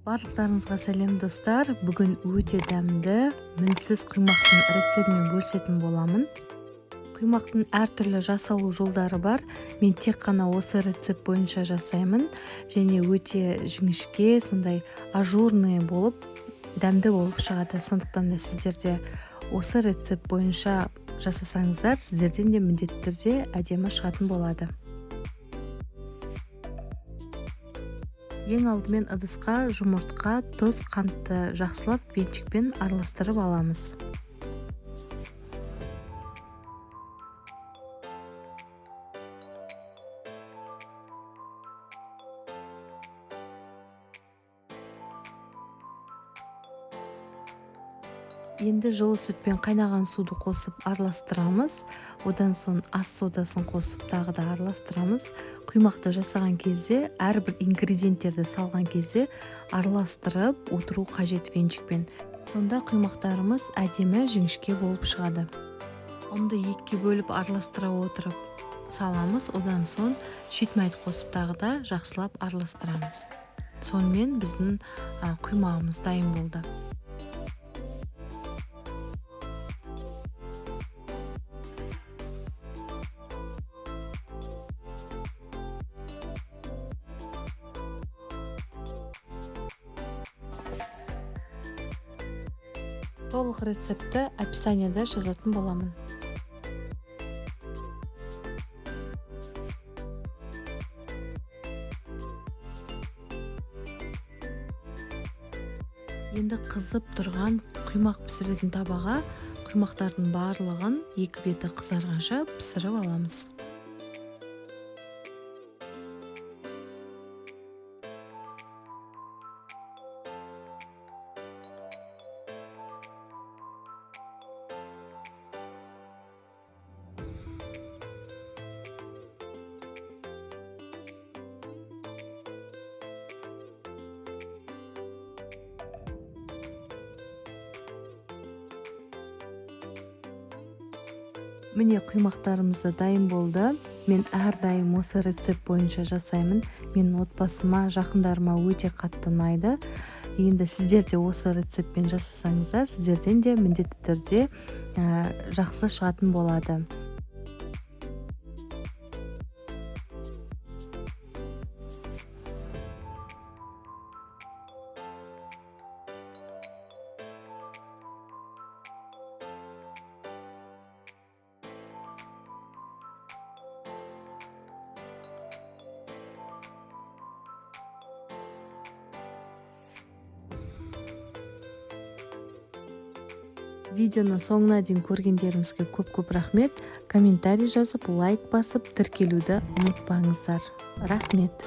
Барлықтарыңызға сәлем, достар! Бүгін өте дәмді мінсіз құймақтың рецептімен бөлісетін боламын. Құймақтың әртүрлі жасалу жолдары бар. Мен тек қана осы рецепт бойынша жасаймын және өте жіңішке, сондай ажурный болып, дәмді болып шығады. Сондықтан да сіздер де осы рецепт бойынша жасасаңыздар, сіздерден де міндетті түрде әдемі шығатын болады. Ең алдымен ыдысқа жұмыртқа, тұз, қантты жақсылап венчикпен араластырып аламыз. Енді жылы сүтпен қайнаған суды қосып араластырамыз. Одан соң ас содасын қосып тағы да араластырамыз. Құймақты жасаған кезде, әрбір ингредиенттерді салған кезде араластырып отыру қажет венчикпен. Сонда құймақтарымыз әдемі жіңішке болып шығады. Ұнды екіге бөліп араластыра отырып саламыз. Одан соң шет майды қосып тағы да жақсылап араластырамыз. Сонымен біздің құймағымыз дайын болды. Толық рецептті описанияда жазатын боламын. Енді қызып тұрған құймақ пісіретін табаға құймақтардың барлығын екі беті қызарғанша пісіріп аламыз. Міне, құймақтарымыз да дайын болды. Мен әрдайым осы рецепт бойынша жасаймын. Менің отбасыма, жақындарыма өте қатты ұнайды. Енді сіздер де осы рецептпен жасасаңыздар, сіздерден де міндетті түрде жақсы шығатын болады. Видеоны соңына дейін көргендеріңізге көп-көп рахмет. Комментарий жазып, лайк басып, тіркелуді ұмытпаңыздар. Рахмет.